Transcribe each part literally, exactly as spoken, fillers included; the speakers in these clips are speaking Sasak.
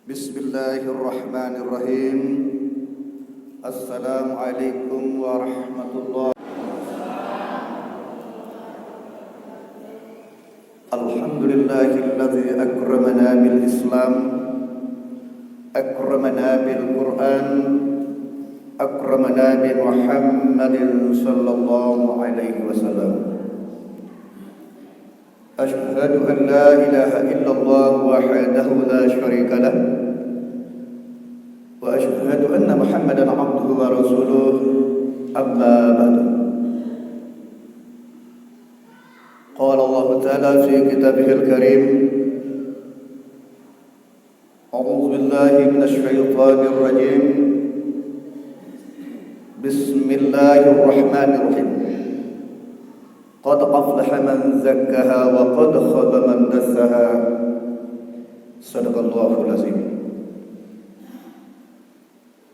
Bismillahirrahmanirrahim. Assalamualaikum warahmatullahi. Alhamdulillahilladzi akramana bil Islam, akramana bil Quran, akramana bi Muhammadin sallallahu alaihi wasallam. Asyhadu an la ilaha illallah wahdahu la syarika lah, wa asyhadu anna Muhammadan abduhu wa rasuluh, amma ba'du. Qala Allah ta'ala fi kitabihil karim, a'udzu billahi minasy syaithanir rajim. Bismillahirrahmanirrahim. Qad aflaha man zakkaha wa qad khaba man dassaha. Sadaqallahul azim.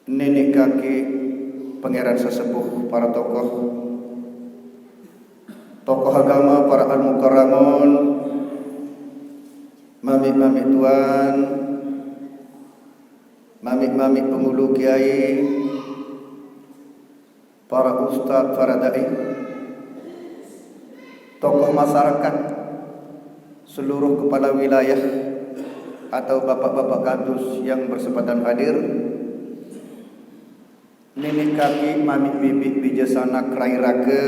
Nenek kakek, pangeran sesepuh, para tokoh, tokoh agama, para al-mukarramun, mamik-mamik tuan, mamik-mamik pengulu kiai, para ustadz, para dai, tokoh masyarakat, seluruh kepala wilayah atau bapak-bapak kadus yang berkesempatan hadir, nenek kakek, mamik bibik, bijaksana, rai raka,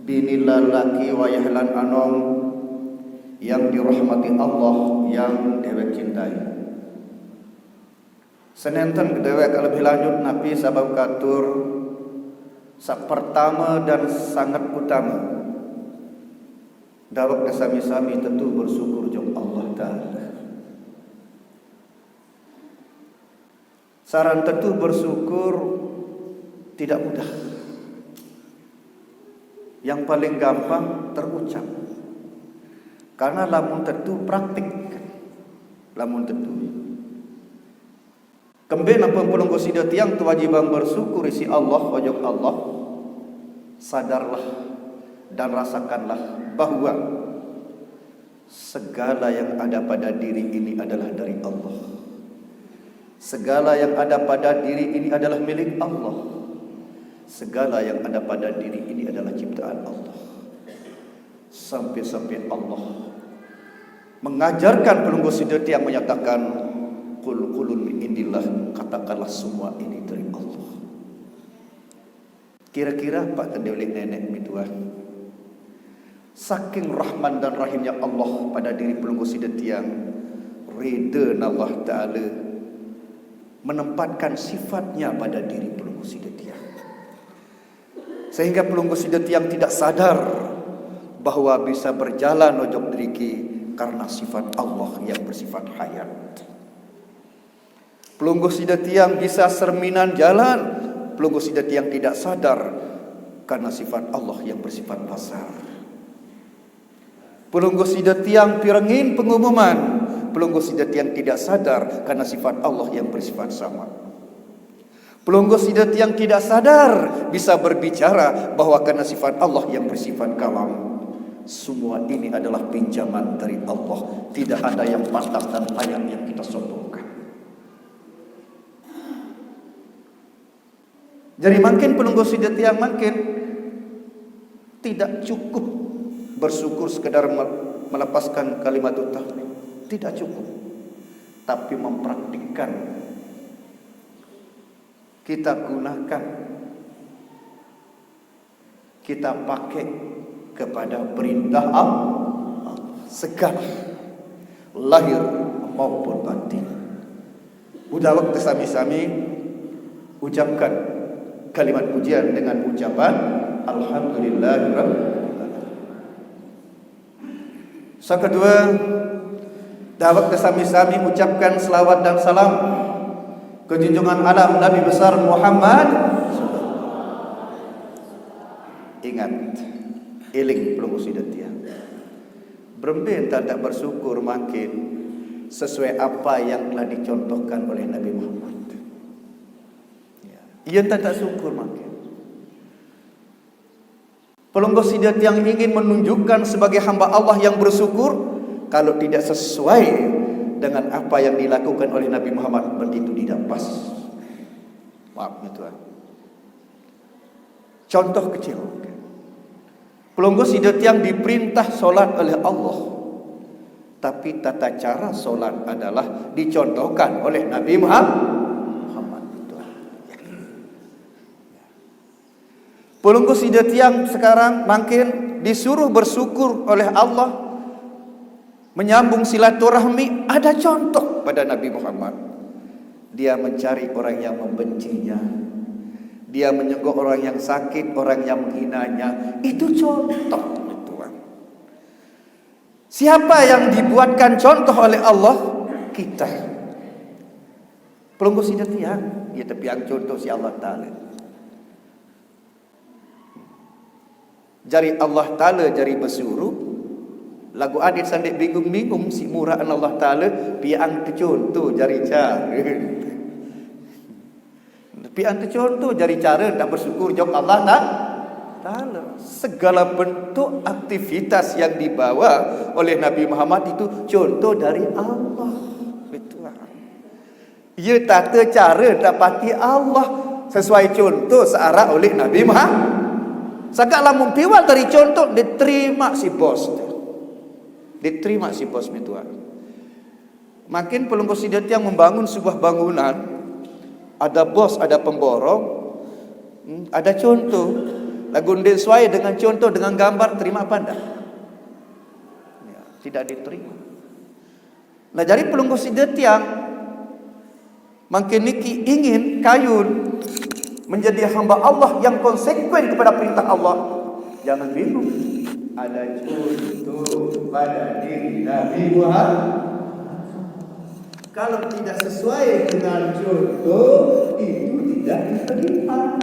bini lan laki, wayah lan anom yang dirahmati Allah, yang dewek cintai. Senenten dewek lebih lanjut napi sabab katur sapertama dan sangat utama, dawek sami-sami tetu bersyukur jok Allah Ta'ala. Saran tetu bersyukur tidak mudah. Yang paling gampang terucap. Karena lamun tetu praktik. Lamun tetu. Kembe nampun pelungguh sida tiang kewajiban bersyukur isi Allah, ojok Allah. Sadarlah dan rasakanlah bahwa segala yang ada pada diri ini adalah dari Allah. Segala yang ada pada diri ini adalah milik Allah. Segala yang ada pada diri ini adalah ciptaan Allah. Sampai-sampai Allah mengajarkan pelungguh sida tiang menyatakan, "Qul kulun min indillah," katakanlah semua ini dari Allah. Kira-kira apa tende oleh nenek mituah? Saking rahman dan rahimnya Allah pada diri pelungguh sida tiang, rida Allah Ta'ala menempatkan sifatnya pada diri pelungguh sida tiang. Sehingga pelungguh sida tiang tidak sadar bahwa bisa berjalan ojok driki karena sifat Allah yang bersifat hayat. Pelungguh sida tiang bisa serminan jalan, pelungguh sida tiang tidak sadar karena sifat Allah yang bersifat basar. Pelungguh sida tiang pirengin pengumuman, pelungguh sida tiang tidak sadar karena sifat Allah yang bersifat sama. Pelungguh sida tiang tidak sadar bisa berbicara bahwa karena sifat Allah yang bersifat kalam. Semua ini adalah pinjaman dari Allah. Tidak ada yang patah dan payah yang kita sombongkan. Jadi makin pelungguh sida tiang makin tidak cukup bersyukur sekedar me-, melepaskan kalimat tahmid. Tidak cukup. Tapi mempraktikkan, kita gunakan, kita pakai kepada perintah Allah. Segala, lahir maupun batin. Udah waktu sami-sami ucapkan kalimat pujian dengan ucapan Alhamdulillahirabbil alamin. Sekedua, dawek sami-sami ucapkan selawat dan salam ke junjungan alam Nabi besar Muhammad. Ingat, eling pelungguh sida tiang. Berembe enta tak bersyukur makin sesuai apa yang telah dicontohkan oleh Nabi Muhammad. Ya. Ia enta tak syukur makin. Pelungguh sida tiang ingin menunjukkan sebagai hamba Allah yang bersyukur, kalau tidak sesuai dengan apa yang dilakukan oleh Nabi Muhammad, berarti itu tidak pas. Maaf, ya Tuhan. Contoh kecil. Pelungguh sida tiang diperintah solat oleh Allah. Tapi tata cara solat adalah dicontohkan oleh Nabi Muhammad. Muhammad, ya Tuhan. Pelungguh sida tiang sekarang makin disuruh bersyukur oleh Allah, menyambung silaturahmi, ada contoh pada Nabi Muhammad. Dia mencari orang yang membencinya. Dia menyengok orang yang sakit, orang yang menghinanya. Itu contoh, Tuhan. Siapa yang dibuatkan contoh oleh Allah? Kita. Pelungguh sida tiang, ya, tapi yang contoh si Allah Taala. Jari Allah Taala jari besuruh, lagu adat sandik bingung-bingung, si muraan Allah Taala, pian tu contoh jari cara. Pian tu contoh jari cara tak bersyukur jok Allah Ta-, Taala. Segala bentuk aktivitas yang dibawa oleh Nabi Muhammad itu contoh dari Allah. Betul. Ia tata cara dapati Allah sesuai contoh searah oleh Nabi Muhammad. Sagak lamun piwal dari contoh, diterima si bos tu. Diterima si bos, mi tuan. Makin pelungguh sida tiang membangun sebuah bangunan, ada bos, ada pemborong, hmm, ada contoh. Lagu nda sesuai dengan contoh, dengan gambar, terima apa nda? Ya, tidak diterima. Nah, jari pelungguh sida tiang, makin niki ingin kayun menjadi hamba Allah yang konsekuen kepada perintah Allah. Jangan bingung. Ada contoh pada diri Nabi Muhammad. Kalau tidak sesuai dengan contoh, itu tidak diterima.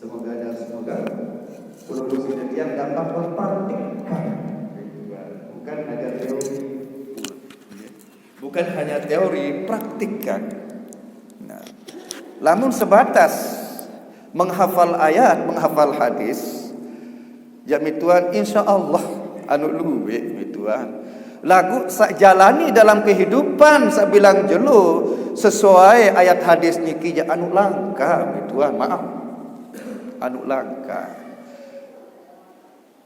Semoga dan semoga pelungguh sida tiang dapat mempraktikkan. Bukan hanya teori. Bukan hanya teori, praktikkan. Nah, lamun sebatas menghafal ayat, menghafal hadis, jak mi tuan, insya Allah anu luwih, mi tuan. Lagu sak jalani dalam kehidupan sabilang jelo sesuai ayat hadis niki, jak anu langka, mi tuan. Maaf. Anu langka.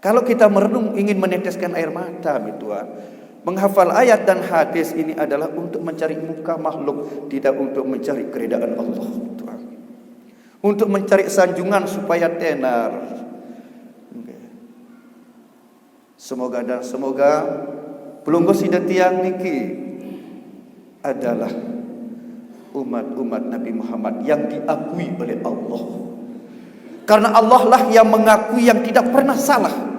Kalau kita merenung, ingin meneteskan air mata, mi tuan. Menghafal ayat dan hadis ini adalah untuk mencari muka makhluk, tidak untuk mencari keridaan Allah, mi tuan. Untuk mencari sanjungan supaya tenar. Semoga dan semoga pelungguh sida tiang niki adalah umat-umat Nabi Muhammad yang diakui oleh Allah. Karena Allah lah yang mengakui, yang tidak pernah salah.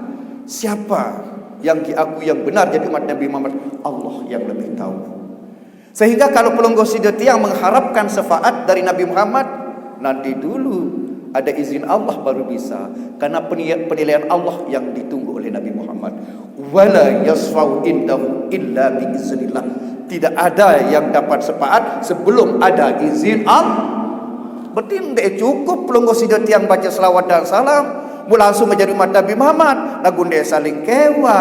Siapa yang diakui yang benar jadi umat Nabi Muhammad? Allah yang lebih tahu. Sehingga kalau pelungguh sida tiang mengharapkan syafaat dari Nabi Muhammad, nanti dulu ada izin Allah baru bisa. Karena peni-, penilaian Allah yang ditunggu oleh Nabi Muhammad. Wala yasfau indahu illa bi iznillah. Tidak ada yang dapat syafaat sebelum ada izin Allah. Berarti nda cukup pelungguh sida tiang baca selawat dan salam, mu langsung menjadi umat Nabi Muhammad. Lagu nda saling kewa.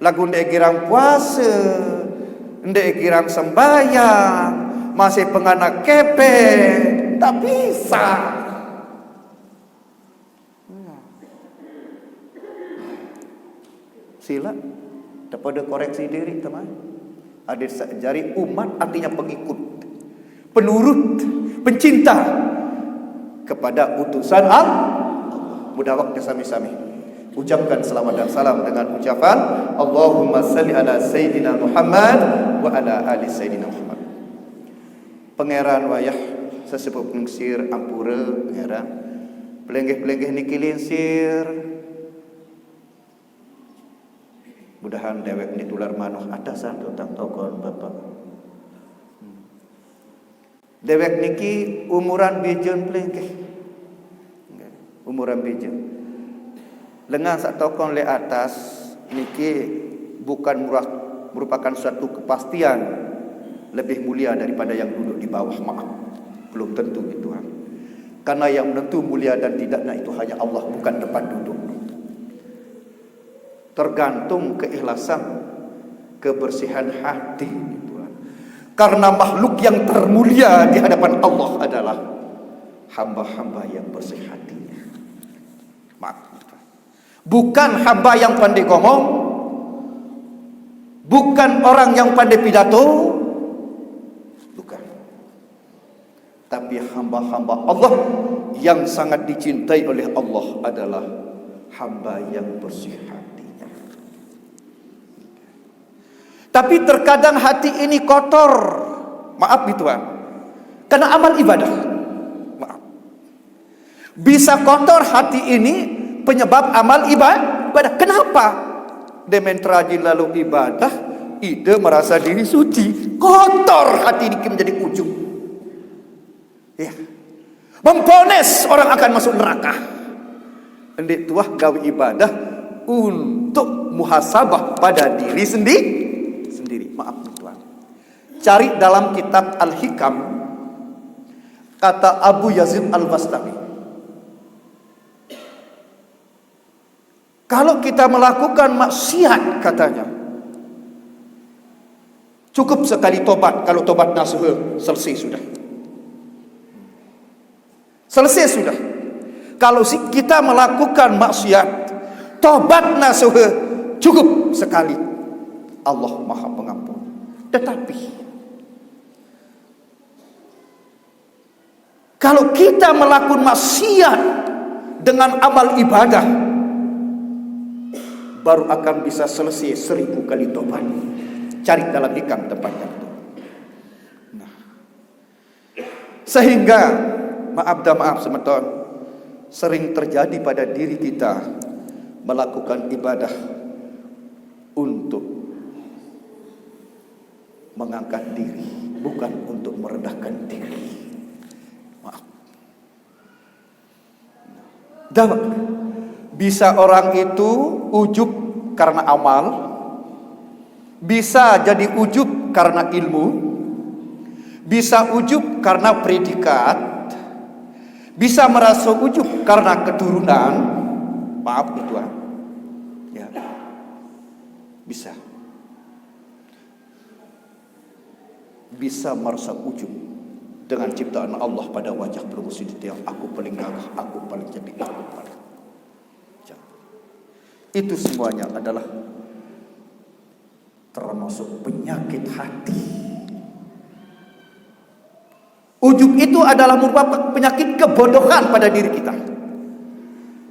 Lagu nda girang puasa, nda girang sembahyang, masih pengana kepeng, tak bisa. Sila, tak pada koreksi diri, teman. Ada sa-, jari umat artinya pengikut, penurut, pencinta kepada utusan Allah. Mudah waktu sami-sami ucapkan selamat dan salam dengan ucapan Allahumma salli ala Sayyidina Muhammad wa ala ali Sayyidina Muhammad. Pangeran wayah sesepuh pengingsir ampura, Pangeran. Pelenggih-pelenggih niki lingsir. Mudahan dewek niki tular manuk atasan tutang tokon Bapak. Dewek niki umuran bijun pelenggih. Umuran bijun. Lengan sak tokon le atas niki bukan murah-, merupakan suatu kepastian lebih mulia daripada yang duduk di bawah. Maaf, belum tentu, mi tuan. Karena yang menentu mulia dan tidaknya itu hanya Allah, bukan tempat duduk. Tergantung keikhlasan, kebersihan hati, Tuhan. Karena makhluk yang termulia di hadapan Allah adalah hamba-hamba yang bersih hatinya. Maaf, bukan hamba yang pandai ngomong, bukan orang yang pandai pidato, bukan. Tapi hamba-hamba Allah yang sangat dicintai oleh Allah adalah hamba yang bersih hatinya. Tapi terkadang hati ini kotor. Maaf, gitu, Tuhan. Karena amal ibadah. Maaf. Bisa kotor hati ini penyebab amal iba-, ibadah. Kenapa? Demen rajin lalu ibadah, ide merasa diri suci. Kotor hati ini menjadi ujub. Ya. Memponis orang akan masuk neraka. Ndeq tuah gawe ibadah untuk muhasabah pada diri sendi-, sendiri. Maaf, Tuhan. Cari dalam kitab Al-Hikam, kata Abu Yazid Al-Bastami. Kalau kita melakukan maksiat, katanya, cukup sekali tobat. Kalau tobat nasuh, selesai sudah. Selesai sudah. Kalau si-, kita melakukan maksiat, tobat nasuh, cukup sekali. Allah Maha Pengampun. Tetapi kalau kita melakukan maksiat dengan amal ibadah, baru akan bisa selesai seribu kali tobat. Cari dalam Hikam tempatnya itu. Nah, sehingga, maaf dah maaf, semeton, sering terjadi pada diri kita melakukan ibadah untuk mengangkat diri, bukan untuk merendahkan diri. Maaf. Dalam, bisa orang itu ujub karena amal, bisa jadi ujub karena ilmu, bisa ujub karena predikat, bisa merasa ujub karena keturunan. Maaf, gitu, ah. Ya. Bisa. Bisa merasa ujub dengan ciptaan Allah pada wajah pelungguh sini, yang aku paling gagah, aku paling cantik, aku paling. Itu semuanya adalah termasuk penyakit hati. Ujub itu adalah merupakan penyakit kebodohan pada diri kita.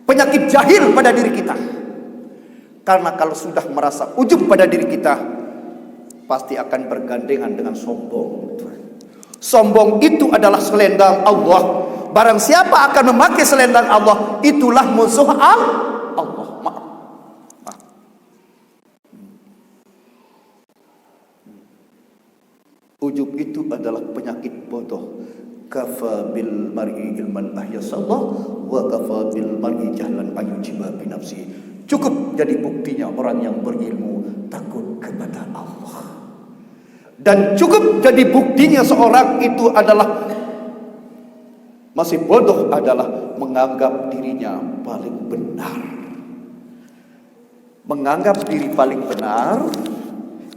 Penyakit jahil pada diri kita. Karena kalau sudah merasa ujub pada diri kita, pasti akan bergandengan dengan sombong. Sombong itu adalah selendang Allah. Barang siapa akan memakai selendang Allah, itulah musuh Al-, Allah. Maaf. Maaf. Ujub itu adalah penyakit bodoh. Kafa bil mar'i ilman ahyasallah, wa kafa bil mar'i jahlan ayujiba binafsi. Cukup jadi buktinya orang yang berilmu takut kepada Allah. Dan cukup jadi buktinya seorang itu adalah masih bodoh adalah menganggap dirinya paling benar. Menganggap diri paling benar,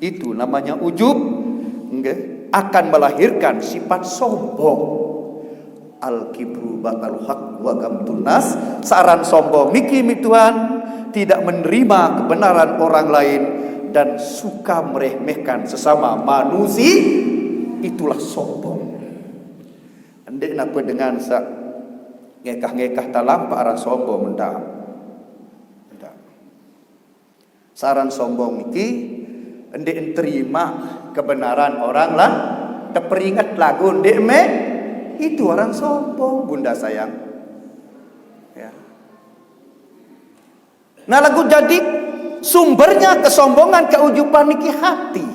itu namanya ujub, nggih, akan melahirkan sifat sombong. Al-kibru batarul haq wa gamtun nas, saran sombong niki, mi Tuhan, tidak menerima kebenaran orang lain dan suka meremehkan sesama manusia, itulah sombong. Ndeq napa dengan saq ngekah-ngekah talam, aran sombong, ndaq. Ndaq. Saran sombong niki ndeq nterima kebenaran orang lah, teperinget laguq ndeq meq, itu orang sombong, Bunda sayang. Ya. Nah, laguq jadi sumbernya kesombongan, keujuban niki hati.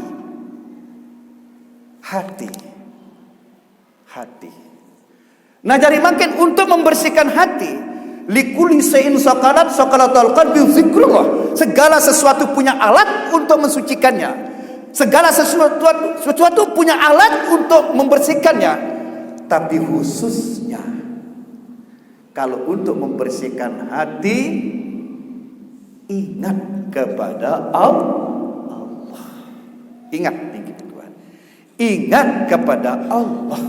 Hati. Hati. Nah, jari mangkin untuk membersihkan hati, likulli syai'in saqalat, saqalatal qalbi zikrullah. Segala sesuatu punya alat untuk mensucikannya. Segala sesuatu, sesuatu punya alat untuk membersihkannya. Tapi khususnya, kalau untuk membersihkan hati, Ingat kepada Allah. Ingat, tinggi Tuhan. Ingat kepada Allah.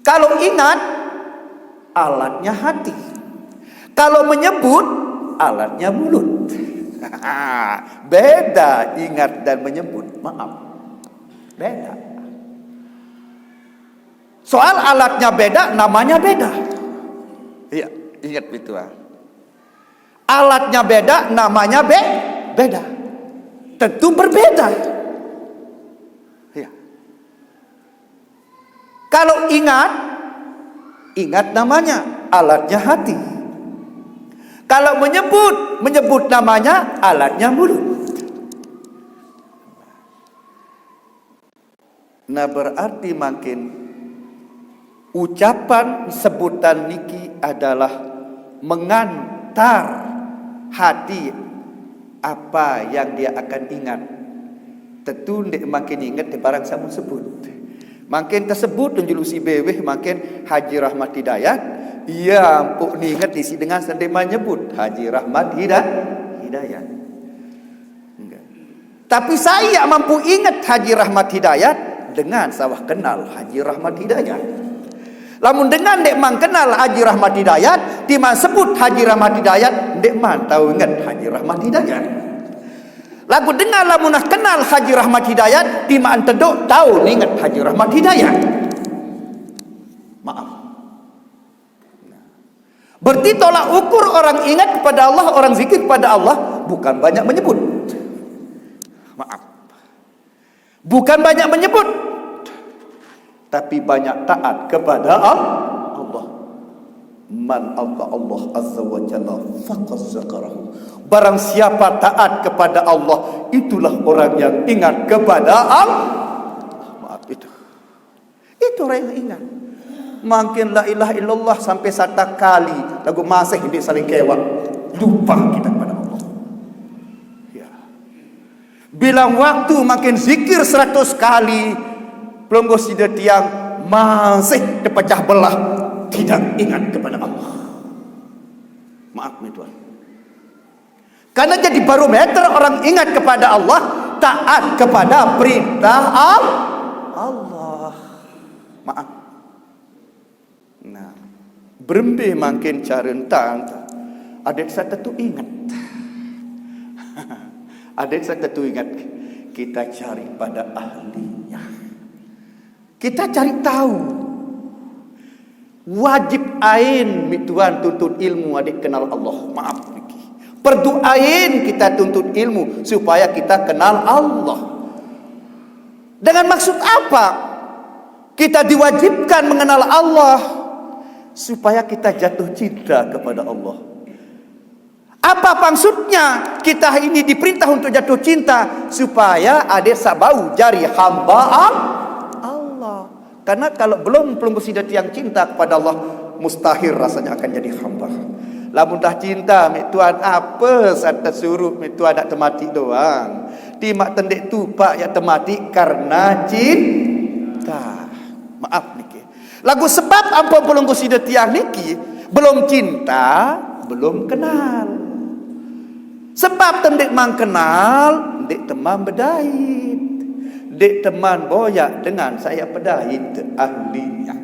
Kalau ingat, alatnya hati. Kalau menyebut, alatnya mulut. Beda ingat dan menyebut. Maaf. Beda. Soal alatnya beda, namanya beda. Iya, ingat itu, ah. Alatnya beda, namanya be beda. Tentu berbeda. Iya. Kalau ingat, ingat namanya, alatnya hati. Kalau menyebut, menyebut namanya, alatnya mulut. Nah, berarti makin ucapan sebutan niki adalah mengantar hati apa yang dia akan ingat. Tentu ndeq makin inget barang sampun sebut. Makin tersebut, njulusi beweh, makin Haji Rahmat Hidayat, iya mpuk ninget isiq dengan sendeq menyebut Haji Rahmat Hida-, Hidayat. Enggak. Tapi sai mampu inget Haji Rahmat Hidayat dengan sawah kenal Haji Rahmat Hidayat. Lamun dengan ndeqman kenal Haji Rahmat Hidayat, timaq sebut Haji Rahmat Hidayat, ndeqman tao inget Haji Rahmat Hidayat. Laguq dengan lamun uah kenal Haji Rahmat Hidayat, timaq tedoq tao inget Haji Rahmat Hidayat. Maaf. Berarti tolak ukur orang ingat kepada Allah, orang zikir kepada Allah, bukan banyak menyebut. Maaf. Bukan banyak menyebut, tapi banyak taat kepada Al-, Allah. Man ata Allah azza wa jalla faqad zakarahu. Barang siapa taat kepada Allah, itulah orang yang ingat kepada Allah. Maaf, itu. Itu orang yang ingat. Makin la ilaha illallah sampai sata kali, laguq masih ndeq saling kewaq. Lupa kita kepada Allah. Ya. Bilang waktu makin zikir seratus kali, pelungguh side tiang masih terpecah belah, tidak ingat kepada Allah. Maaf nih, Tuan. Karena jadi barometer orang ingat kepada Allah, taat kepada perintah Al-, Allah. Maaf. Nah, berembe mangkin care ntan, adeq saq tetu inget. Adeq saq tetu inget, kita cari pada ahlinya. Kita cari tahu. Wajib ain, mi tuan, tuntut ilmu adeq kenal Allah. Maaf niki. Perdu ain kita tuntut ilmu supaya kita kenal Allah. Dengan maksud apa kita diwajibkan mengenal Allah? Supaya kita jatuh cinta kepada Allah. Apa maksudnya kita ini diperintah untuk jatuh cinta? Supaya adeq saq bau jari hamba Al-, Allah. Karena kalau belum pelungguh side tiang cinta kepada Allah, mustahil rasanya akan jadi hamba. Lamun dah cinta, mi tuan, ape saq tesuruq, mi tuan, ndeq tematiq doang. Timaq tendeq tupaq yaq tematiq karena cinta. Maaf niki. Laguq sebab ampun pelungguh side tiang niki, belum cinta, belum kenal. Sebab tendeqman kenal, ndeq teman bedait. Ndeq teman boyaq dengan saq yaq bedait ahlinya.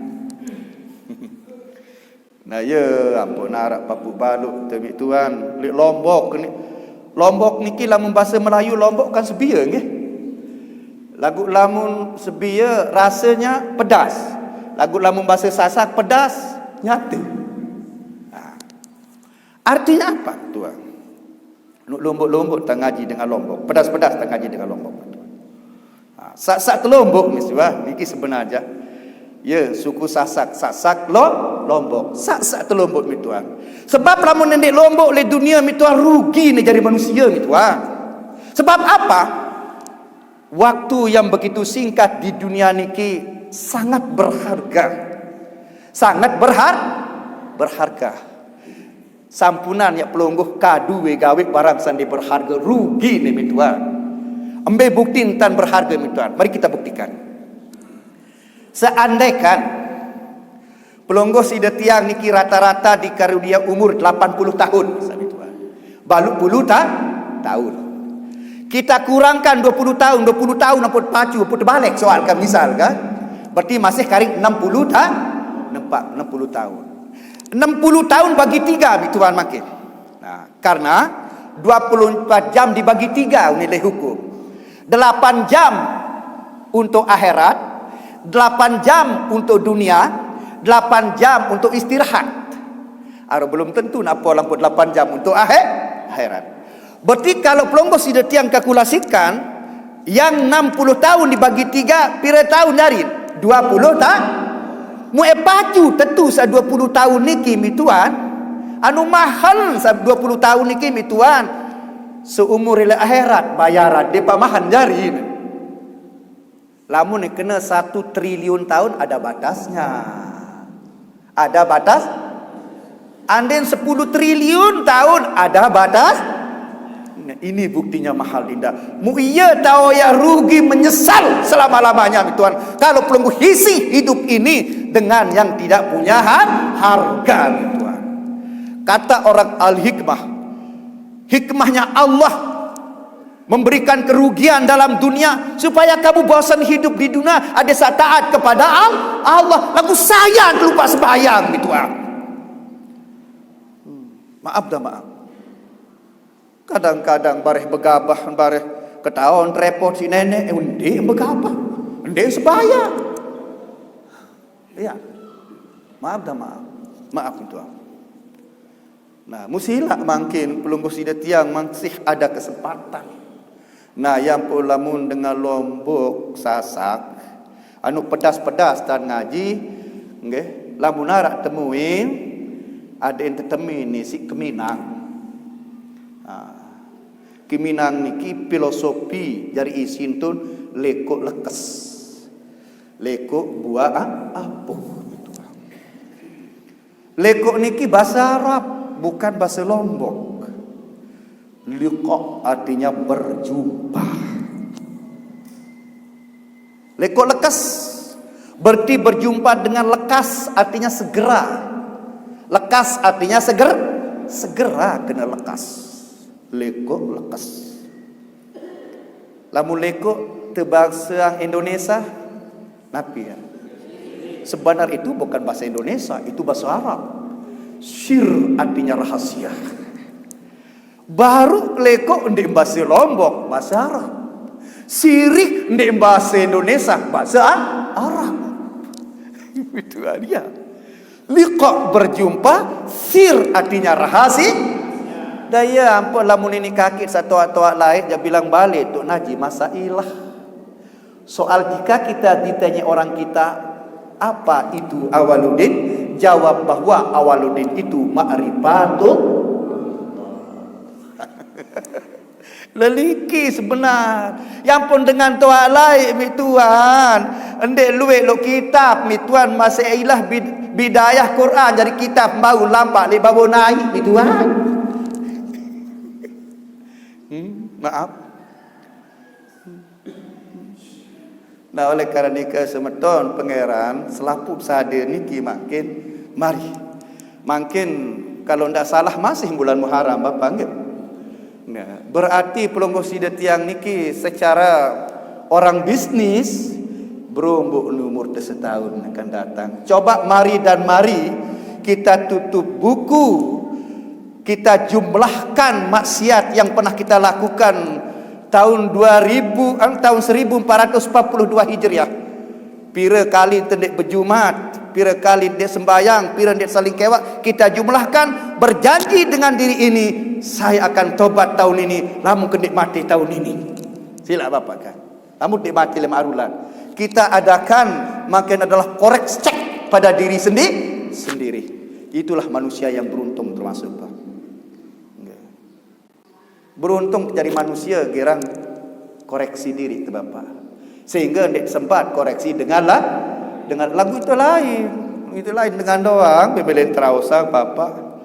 Nah, ye ampun, araq papuq baluq te, mi tuan, leq Lombok ni. Lombok niki lamun base Melayu Lombok kan sebie nggih. Laguq lamun sebie rasenya pedas. Laguq lamun base Sasak pedas nyate. Nah, artinya apa, tuan? Nuk Lombok-Lombok tang ngaji dengan Lombok, pedas-pedas tang ngaji dengan Lombok. Ha, saq-saq telombok, mi tuan, niki sebenar jaq. Ya, suku Sasak, Sasak Lo-, Lombok, saq-saq telombok, mi tuan. Sebab lamun ndeq Lombok leq dunie, mi tuan, rugi ne jari manusie, mi tuan. Sebab apa? Waktu yang begitu singkat di dunia niki sangat berharga. Sangat berhar-, berharga. Sampunan yaq pelungguh kadu we gaweq barang saq ndeq berharge, rugi ne, mi tuan. Embe bukti ntan berharge, mi tuan? Mari kita buktikan. Seandaikan Pelungguh sida tiang niki rata-rata dikarunia umur lapan puluh tahun. Balu puluh ta tahun. Kita kurangkan dua puluh tahun, dua puluh tahun ampun pacu, ampun terbalik soal kan, misal kan. Berarti masih karing enam puluh ta nampak enam puluh tahun. Enam puluh tahun bagi tiga, mi tuan, makin. Nah, karena dua puluh empat jam dibagi tiga nilai hukum. Delapan jam untuk akhirat, delapan jam untuk dunia, delapan jam untuk istirahat. Aro belum tentu nak apa lampau delapan jam untuk akhir akhirat. Berarti kalau pelungguh sida tiang kalkulasikan, yang enam puluh tahun dibagi tiga, pira tahun jari? Dua puluh tahun. Mu e pacu tentu sa dua puluh tahun niki, mi tuan. Anu mahal sa dua puluh tahun niki, mi tuan. Seumur ila akhirat bayaran dia pamahan jari. Lamun kena satu triliun tahun ada batasnya. Ada batas? Andin sepuluh triliun tahun ada batas? Nah, ini buktinya mahal dinda. Mu iya tau ya rugi menyesal selama-lamanya, mi tuan. Kalau pelungguh hisi hidup ini dengan yang tidak punya har harga, mi tuan. Kata orang al-hikmah, hikmahnya Allah memberikan kerugian dalam dunia supaya kamu bosan hidup di dunia, ada sa taat kepada Al Allah, lagu sayang lupa sembahyang, mi tuan. Hmm, maaf dah maaf. Kadang-kadang bareh begabah, bareh ketaon repot si nenek, eh, endi begabah, endi sembahyang. Iya. Maaf dah maaf. Maaf, mi tuan. Nah, mu sila makin pelungguh sida tiang masih ada kesempatan. Nah, yang pun lamun dengan Lombok, Sasak, anu pedas-pedas tan ngaji, nggih, lamun arak temuin, ada yang tetemi ni si keminang. Nah, keminang niki filosofi jari isin tun lekuk lekes. Lekuk buah a- apuh. Lekuk niki bahasa Arab, bukan bahasa Lombok. Liqa artinya berjumpa. Lekuk lekas berarti berjumpa dengan lekas, artinya segera. Lekas artinya seger, segera kena lekas. Lekuk lekas. Lamun lekuk tebangsa Indonesia, napi ya? Sebenar itu bukan bahasa Indonesia, itu bahasa Arab. Sir artinya rahasia. Baru lekuk ndik bahasa Lombok, bahasa Arab. Sirih ndik bahasa Indonesia, bahasa A- Arab. Itu dia. Liqa berjumpa, sir artinya rahasia. Daya ampun, lamun ini kaki satoak-toak lain, dia bilang balik tu ngaji masailah. Soal jika kita ditanya orang kita, apa itu Awaluddin? Jawab bahwa Awaluddin itu ma'rifatullah. Leliki sebenar. Yang pun dengan toak lain, mi tuan. Endek luek lok kitab, mi tuan, masailah bid- bidayah Quran, jari kitab bau lampak lek bau naik, mi tuan. Hmm, maaf. Nah, oleh karena nika semeton pangeran selapuh sada niki makin mari. Makin kalau ndak salah masih bulan Muharram, Bapak, nggih? Nah, berarti pelungguh sida tiang niki secara orang bisnis berumbuk umur setahun akan datang. Coba mari dan mari kita tutup buku, kita jumlahkan maksiat yang pernah kita lakukan tahun dua ribu, eh, tahun seribu empat ratus empat puluh dua Hijriah. Pira kali ente ndak bejumat, pira kali ndak sembayang, pira ndak saling kewak, kita jumlahkan, berjanji dengan diri ini, saya akan tobat tahun ini, lamun ke ndak mati tahun ini. Sila Bapak kan. Lamun ndak mati lem arulan. Kita adakan makin adalah korek cek pada diri sendi sendiri. Itulah manusia yang beruntung termasuk, Pak. Beruntung jadi manusia, gerang koreksi diri tu Bapak. Sehingga ndak sempat koreksi dengan la, dengan lagu itu lain. Itu lain dengan doang, bebelen terausa Bapak.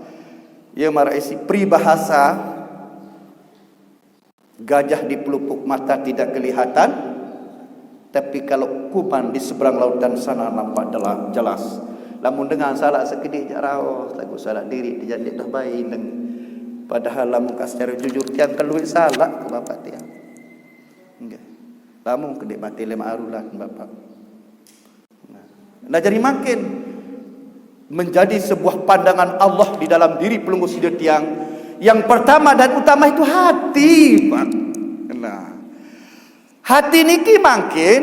Ya, marah isi peribahasa, gajah di pelupuk mata tidak kelihatan, tapi kalau kuman di seberang lautan sana nampak dela- jelas. Lamun dengan salak sekediq jaq raos, laguq salak diriq tejaq ndeq tebait neng. Padahal lamun ka secara jujur tiang kelueq salak ke bapak tiang. Nggih. Lamun ke ndeq mate leman arulan bapak. Nah, nah, jadi makin menjadi sebuah pandangan Allah di dalam diri pelungguh side tiang. Yang pertama dan utama itu hati, Pak. Nah, hati niki mangkin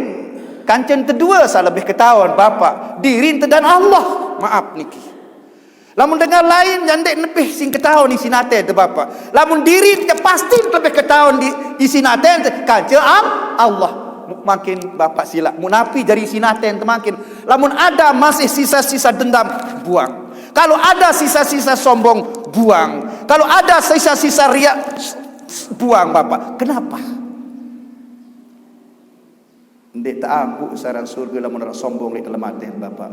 kancen tedue saq lebih ketaon, Bapak, diri ente dan Allah. Maaf niki. Lamun dengan lain, jaq ndeq nebih sing ketaon isin ate ente, Bapak. Lamun diri ente pasti lebih ketaon di isin ate ente kance Am-, Allah. Mangkin Bapak silaq. Mun napi jari isin ate ente mangkin. Lamun ada masih sisa-sisa dendam, buang. Kalau ada sisa-sisa sombong, buang. Kalau ada sisa-sisa riak, buang, Bapak. Kenapa? Ndeq teampuq searan surge lamun araq sombong leq dalem ate, Bapak.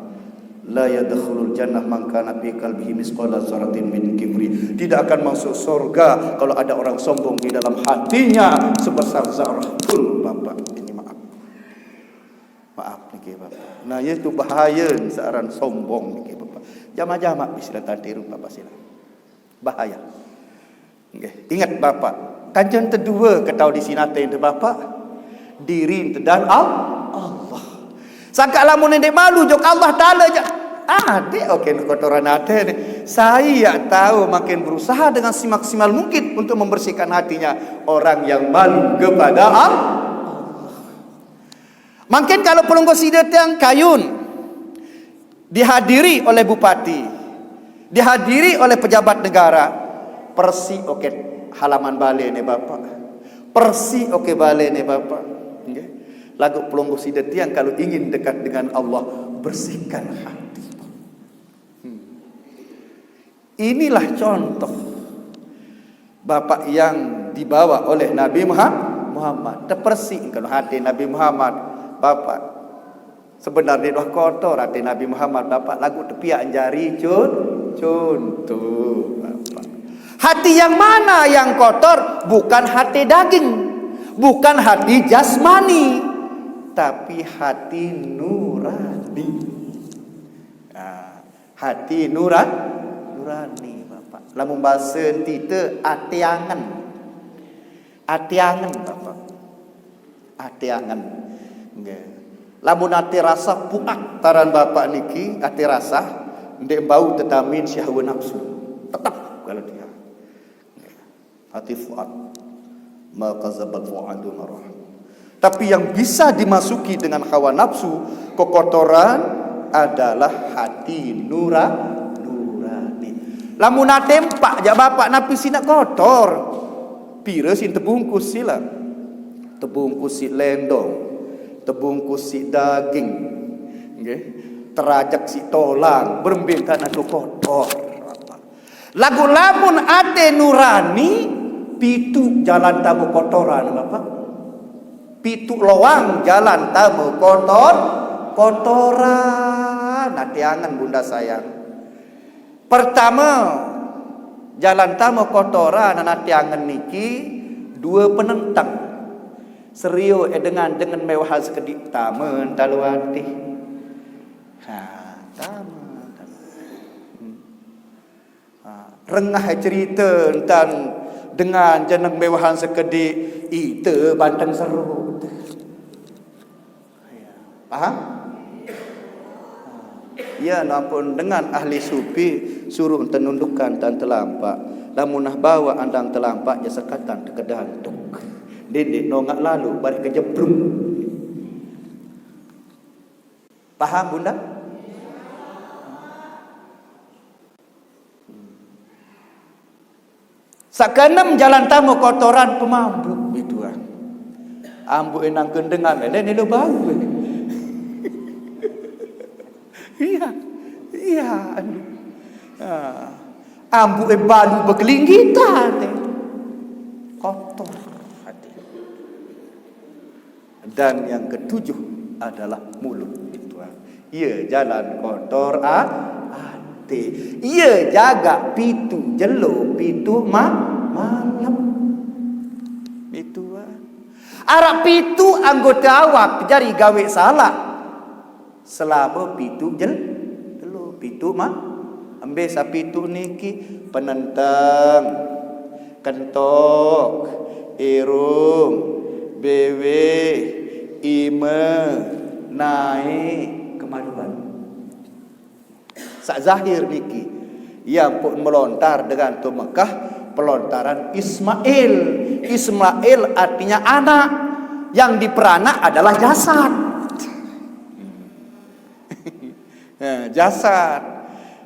La yadkhulul jannah man kana fi qalbihi misqala dzarratin min kibri. Tidak akan masuk surga kalau ada orang sombong di dalam hatinya sebesar zarah pun, Bapak. Ini maaf. Maaf niki, Bapak. Nah, itu bahaye searan sombong niki, Bapak. Jamaq-jamaq bih silaq tatiru, Bapak, silaq. Bahaya. Nggih, inget, Bapak. Kancen tedue ketaon isin ate ente, Bapak. Diri ente dan Al-, Allah. Sangkaq lamun ndeq malu jok Allah Taala jaq, ah, ndeq oke kotoran ate ne. Sai yaq tao makin berusaha dengan semaksimal mungkin untuk membersihkan hatinya orang yang malu kepada Al-, Allah. Mangkin kalau pelungguh side tiang kayun dihadiri oleh bupati, dihadiri oleh pejabat negara, persi oke halaman bale ne, Bapak. Persi oke bale ne, Bapak. Nggih. Laguq pelungguh side tiang kalau ingin dekat dengan Allah, bersihkan hati. Hmm. Inilah contoh Bapak yang dibawa oleh Nabi Muha-, Muhammad. Tepersik engkeno hati Nabi Muhammad, Bapak. Sebenarnya dah kotor hati Nabi Muhammad, Bapak. Laguq tepiaq jari con-, contoh, Bapak. Hati yang mana yang kotor? Bukan hati daging, bukan hati jasmani, tapi hati nurani. Nah, hati nura-, nurani, Bapak. Lamun base ente, ate angen. Ate angen, Bapak. Ate angen. Nggih. Lamun ate rasah puak taran Bapak niki, ate rasah ndeq bau tedamin syahwat nafsu. Tetep kalau dia. Hati fuad. Ma kadzabal fuadu ma ra'a. Tapi yang bisa dimasuki dengan hawa nafsu, kekotoran, adalah hati nura-, nurani. Lamun ate empaq jaq, Bapak, napi siq ndeq kotor? Pire siq tebungkus silaq? Tebungkus siq lendong, tebungkus siq daging, nggih, terajek siq tolang, berembe entan ade kotor. Laguq lamun ate nurani, pituq jalan tame kotoran, Bapak. Pituq loang jalan tame kotor-, kotoran. Ate angen, Bunda sayang. Pertame, jalan tame kotoran ate angen niki due penenteng. Serioq e dengan, dengan mewahan sekediq, tame entan lowah ate. Ha, tame, tame. Hmm. Ha, rengah cerite entan dengan jeneng mewahan sekediq, ite banteng serut. Paham? Iya, nampun dengan ahli supi suruh ente nundukkan entan telampaq. Lamun nah bawa andang telampaq, jaq sekatan tekedantuk. Ndeq-ndeq nongaq lalo bareh kejeblung. Paham, Bunda? Saq keenem jalan tame kotoran, pemabuk, biduan. Ambuk enang kendengan, lele nilo bau. Iya, iya, anu. Ah. Ambuk e balu bekelinggitan, eh. Kotor hati. Dan yang ketujuh adalah mulut, biduan. Ie jalan kotor a-, ate. Ie jagaq pituq jelo, pituq ma-, malem. Biduan. Araq pituq anggote awak jari gaweq salaq selame pituq jel-, jelo. Pitu mah, embe sapitu niki? Penenteng, kentok, irung, bebe, ime, naik, kemaluan. Sak zahir niki, ia pun melontar dengan tu Mekah, pelontaran Ismail. Ismail artinya anak, yang diperanak adalah jasad. Ya, jasad.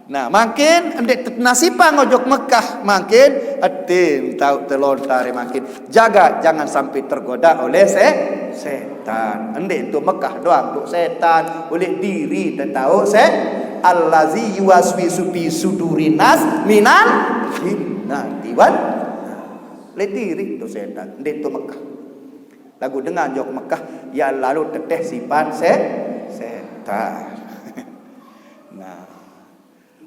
Nah, makin ndeq tenasipan ojok Mekah, makin etin tau telontar makin. Jaga jangan sampai tergoda oleh se-, setan. Ndeq tu Mekah doang tu setan, oleh diri tetau se-, allazi yuwaswisu fi sudurin nas minal jinnati wan. Nah, oleh diri tu setan, ndeq tu Mekah. Laguq dengan jok Mekah, ya lalu teteh sifat se-, setan. Nah,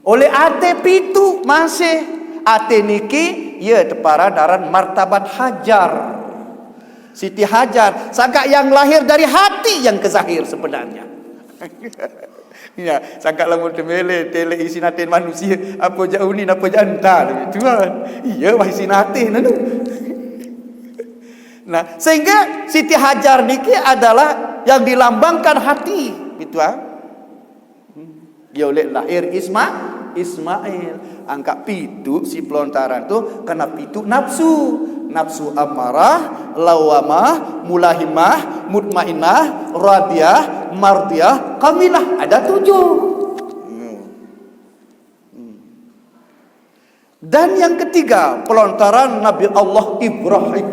oleh ate pitu masih. Ate niki, ya, teparan aran martabat Hajar. Siti Hajar, sangkaq yang lahir dari hati yang ke zahir sebenarnya. Ya, sangkaq lamun temele, tele isin ate manusie, apa jaq unin, apa jaq entan, Tuan. Iya, wah isin ate nanu. Nah, sehingga Siti Hajar niki adalah yang dilambangkan hati, gitu ah. Ya, oleh lahir Isma-, Ismail. Angkaq pitu si pelontaran tu kena pitu nafsu. Nafsu amarah, lawamah, mulahimah, mutmainah, radiyah, mardiyah, kamilah. Ada tujuh. Hmm. Hmm. Dan yang ketiga, pelontaran Nabi Allah Ibrahim.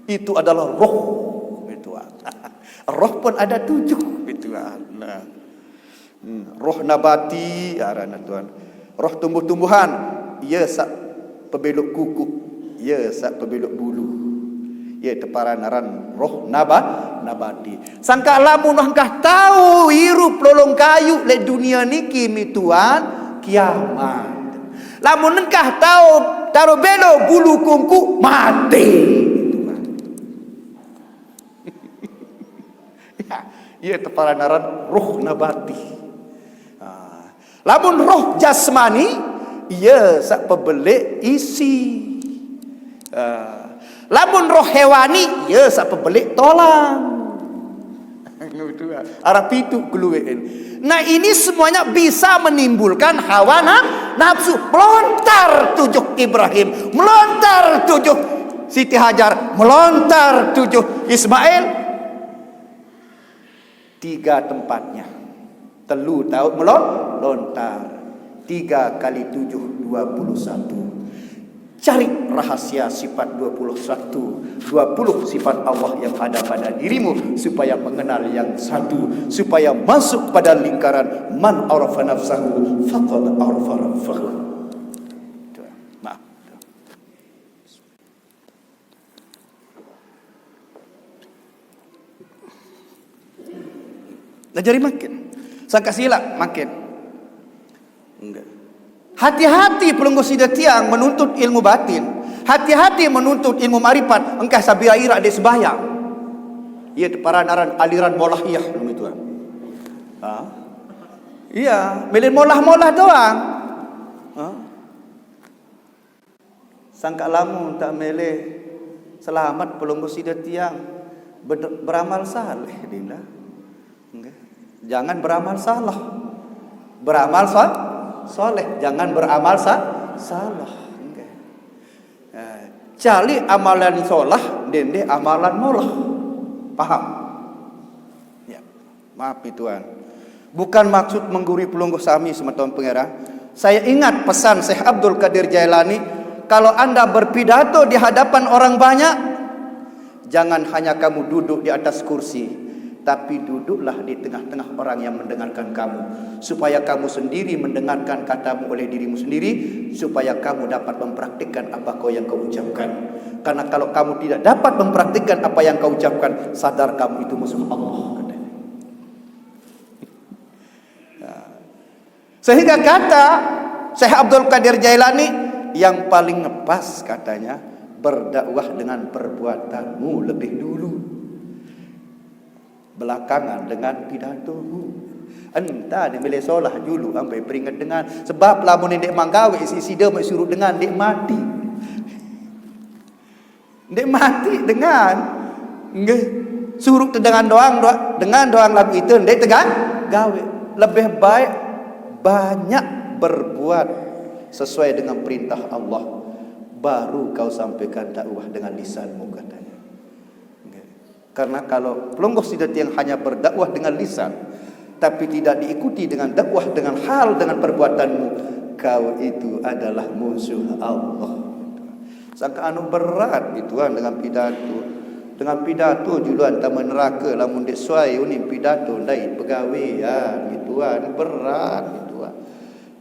Itu adalah roh, gitu. Roh pun ada tujuh, gitu. Nah. Hmm, roh nabati aranna, Tuan. Roh tumbuh-tumbuhan, iya saq pebelok kukuq, iya saq pebelok bulu. Iya teparan aran roh naba-, nabati. Sangkaq lamun engkah tao irup lolong kayuq leq dunie niki, mi Tuan, kiamat. Lamun engkah tao taro belo bulu kungkuq, mate, mi Tuan. Ya, iya teparan aran roh nabati. Ah, lamun roh jasmani, iya saq pebeleq isi. Ah, lamun roh hewani, iya saq pebeleq tolang. Araq pitu kelueqin. Nah, ini semuanya bisa menimbulkan hawa na-, nafsu. Melontar tujuh Ibrahim, melontar tujuh Siti Hajar, melontar tujuh Ismail. Tiga tempatnya. Telu tau melon-, lontar. Tiga kali tujuh, dua puluh satu. Cari rahasia sifat dua puluh satu, dua puluh sifat Allah yang ada pada dirimu, supaya mengenal yang satu, supaya masuk pada lingkaran man arafa nafsahu faqad arafa rabbahu. Maaf. Nah, jari makin. Sangkaq silaq makin. Enggak. Hati-hati pelungguh side tiang menuntut ilmu batin. Hati-hati menuntut ilmu ma'rifat. Engkah sabira-ira ndeq sembahyang. Iya, teparan aran aliran molahiyah, namen Tuan. Ha? Iya, mele molah-molah doang. Ha? Sangkaq lamun taq mele selamet pelungguh side tiang, bed-, beramal saleh, Dinda. Nggih. Jangan beramal salah. Beramal sa-, saleh, jangan beramal sa-, salah. Nggih. Eh, cali amalan solah, dende amalan molah. Paham? Ya. Maaf nih, Tuan. Bukan maksud menggurui pelungguh sami, semeton pangeran. Saya ingat pesan Syekh Abdul Qadir Jailani, "Kalau Anda berpidato di hadapan orang banyak, jangan hanya kamu duduk di atas kursi, tapi duduklah di tengah-tengah orang yang mendengarkan kamu, supaya kamu sendiri mendengarkan katamu oleh dirimu sendiri, supaya kamu dapat mempraktikkan apa kau yang kau ucapkan. Karena kalau kamu tidak dapat mempraktikkan apa yang kau ucapkan, sadar kamu itu musuh Allah," katanya. Nah, sehingga kata Syekh Abdul Qadir Jailani, "Yang paling ngepas," katanya, "berdakwah dengan perbuatanmu lebih dulu, belakangan dengan pidatomu." Entah dia boleh solah julu ampai peringat dengan. Sebab lamun ndeq menggawe, isi side mek suruq dengan ndeq mati. Ndeq mati dengan. Nggih. Suruq te dengan doang, doa-, dengan doang laguq ite ndeq tegan gawe. Lebih baik banyak berbuat sesuai dengan perintah Allah, baru kau sampaikan dakwah dengan lisanmu, katanya. Nggih. Karena kalau pelungguh side tiang hanya berdakwah dengan lisan, tapi tidak diikuti dengan dakwah dengan hal, dengan perbuatanmu, kau itu adalah musuh Allah. Sangka anu berat, mi tuan, dengan pidato. Dengan pidato juluan tame nerake, lamun ndeq suai unin pidato, ndai pegawean, mi tuan, berat, mi tuan.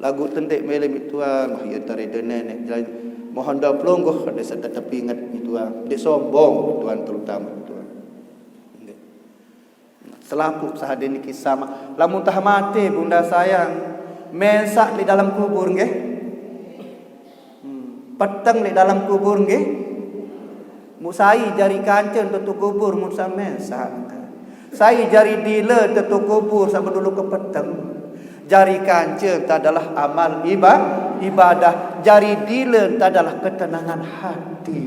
Laguq te ndeq mele, mi tuan, wah, ie tare de neneq jalan. Mohon doa pelungguh, ndeq setetep inget, mi tuan. Ndeq sombong, mi tuan, terutama, mi tuan. Nggih. Selapuq sahade niki sama. Lamun tah mate, Bunda sayang, mesaq leq dalem kubur, nggih. Hmm. Peteng leq dalem kubur, nggih. Muq sai jari kance tetu kubur, mun samesaq. Sai jari dile tetu kubur, saq bedulu kepeteng. Jari kance te adalah amal iba-, ibadah. Jari dile te adalah ketenangan hati.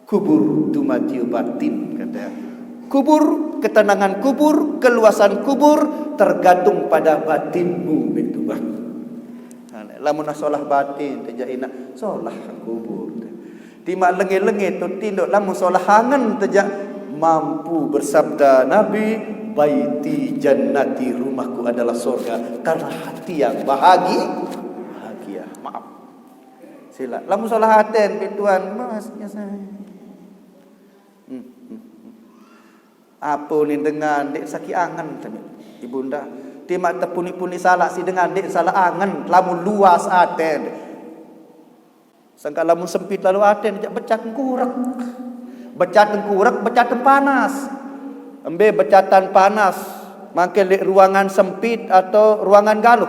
Kubur dumadi batin, kata. Kubur, ketenangan kubur, keluasan kubur tergantung pada batinmu, betul, Bang. Nah, lamun solah batin, te jaq inaq, solah kubur. Timaq lenge-lenge tu tindoq, lamun solah angen, te jaq mampu bersabda Nabi, "Baiti jannati, rumahku adalah surga," karena hati yang bahagi-, bahagia. Maaf. Silaq. Lamun solah aten, mi tuan, mas, biasa. Hmm, hmm, hmm. Ape unin dengan ndeq sakit angen, tadi. Ibunda, timaq tepuni-puni salaq siq dengan ndeq salaq angen, lamun luas aten. Sangkaq lamun sempit lalo aten, jaq becat tengkurek. Becat tengkurek, becat panas. Embe becatan panas, mangkin leq ruangan sempit atau ruangan galuh?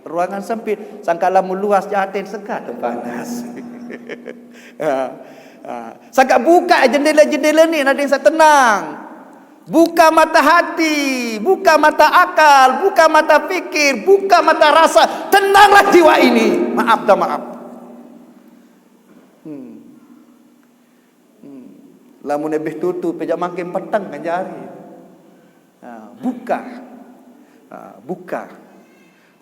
Ruangan sempit. Sangkaq lamun luas jaq aten, sekat panas. Ha, ha. Sangkaq bukaq jendele-jendele ni, nadin saq tenang. Buka mata hati, buka mata akal, buka mata pikir, buka mata rasa. Tenanglah jiwa ini. Maaf, dah maaf. Hmm. Hmm. Lamun ebeh tutup, jaq mangkin peteng kan jari. Ha, buka. Ha, buka.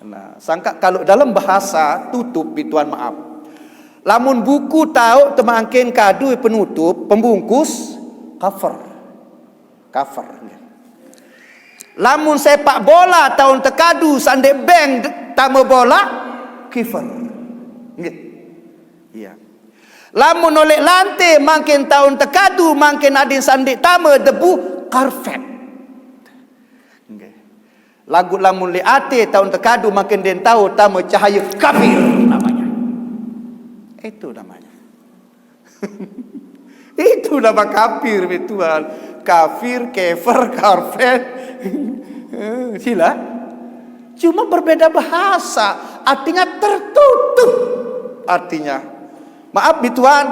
Nah, sangkaq kalau dalam bahasa tutup, mi tuan, maaf. Lamun buku taoq temangkin kadu penutup, pembungkus, cover. Cover, nggih. Lamun sepak bola taun tekadu saq ndeq beng de-, tame bola, kiper. Nggih. Iya. Lamun oleq lante mangkin taun tekadu mangkin adin saq ndeq tame debu, karpet. Nggih. Laguq lamun leq ate taun tekadu mangkin ndeqn tao tame cahaye, kafir namanya. Itu namanya. Itu nama kafir, mi tuan. Kafir, kefer, karpet. Eh, sila. Cuma berbeda bahasa, artinya tertutup. Artinya, maaf, mi tuan,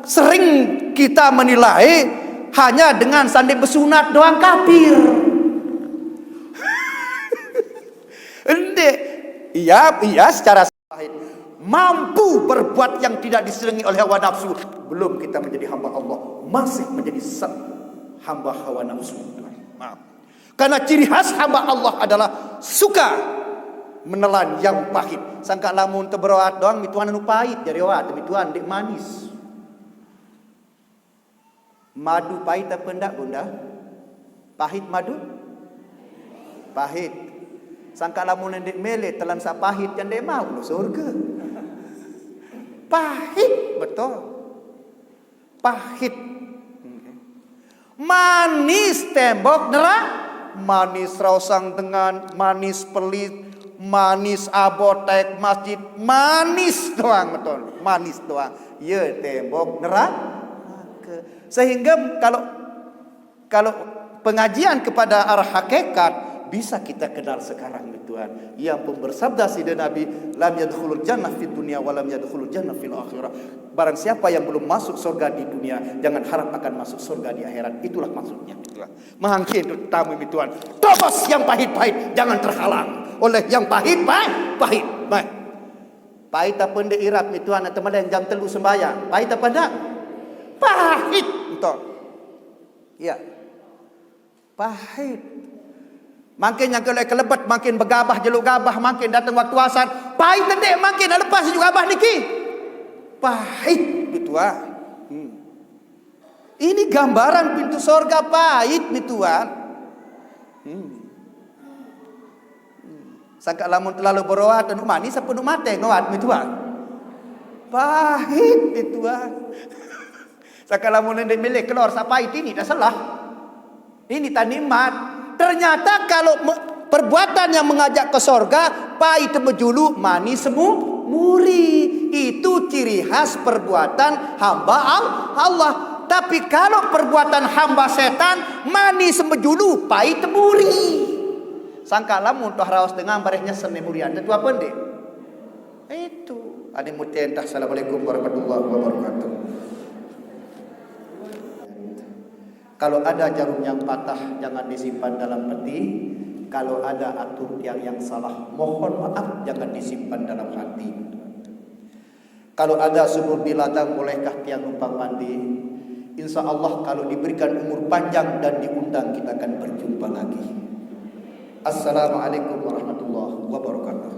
sering kita menilai hanya dengan saq ndeq besunat doang kafir. Ndeq. Iya, iya, secara zahir. Mampu berbuat yang tidak disenangi oleh hawa nafsu, belum kita menjadi hamba Allah, masih menjadi sa-, hamba hawa nafsu, mi tuan. Maaf. Karena ciri khas hamba Allah adalah suka menelan yang pahit. Sangkaq lamun teberoat doang, mi tuan, anu pahit, jari oat, mi tuan, ndeq manis. Madu pahit ape ndaq, Bunda? Pahit madu? Pahit. Sangkaq lamun ndeq mele telan saq pahit, jaq ndeq mauq lu surge. Pahit, betul. Pahit. Manis tembok nera-, manis raosang dengan, manis pelit, manis abotek masjid, manis doang, betul. Manis doang. Ye tembok nerake. Sehingga kalau, kalau pengajian kepada arah hakikat, Bisa kita kenal sekarang, mi tuan. Yang pun bersabda Sayyidina Nabi, "Lam yadkhulul jannah fid dunya wa lam yadkhulul jannah fil akhirah." Barang siapa yang belum masuk surga di dunia, jangan harap akan masuk surga di akhirat. Itulah maksudnya, mi tuan. Mangkin tu tamu, mi tuan. Tobos yang pahit-pahit, jangan terhalang oleh yang pahit-pahit. Pahit. Baik. Pahit apa ndak irap, mi tuan, atau malam jam telu sembahyang? Pahit apa ndak? Pahit, entah. Ya. Pahit. Mangkin yang kalau kelebet, mangkin begabah, jeluk gabah, mangkin datang waktu asar. Pahit tendek, mangkin lepas juga gabah niki. Pahit, mi tuan. Hmm. Ini gambaran pintu sorga pahit, mi tuan. Hmm. Hmm. Sangka lamun terlalu beroat, anu manis apa anu mate ngoat, mi tuan? Pahit, mi tuan. Sangka lamun ndak milik keluar sapai ini dah salah. Ini tak nikmat. Ternyata kalau me- perbuatan yang mengajak ke sorga, pahit mejulu, manis semu muri. Itu ciri khas perbuatan hamba Al- Allah. Tapi kalau perbuatan hamba setan, manis mejulu, pahit muri. Sangka lamun tuh raos dengan barehnya seni murian. Tentu apa ndak? Itu. Ani mutentah. Assalamualaikum warahmatullahi wabarakatuh. Kalau ada jarum yang patah, jangan disimpan dalam peti. Kalau ada atun tiang yang salah, mohon maaf, jangan disimpan dalam hati. Kalau ada sumur binatang, bolehkah tiang numpang mandi? Insya Allah, kalau diberikan umur panjang dan diundang, kita akan berjumpa lagi. Assalamualaikum warahmatullahi wabarakatuh.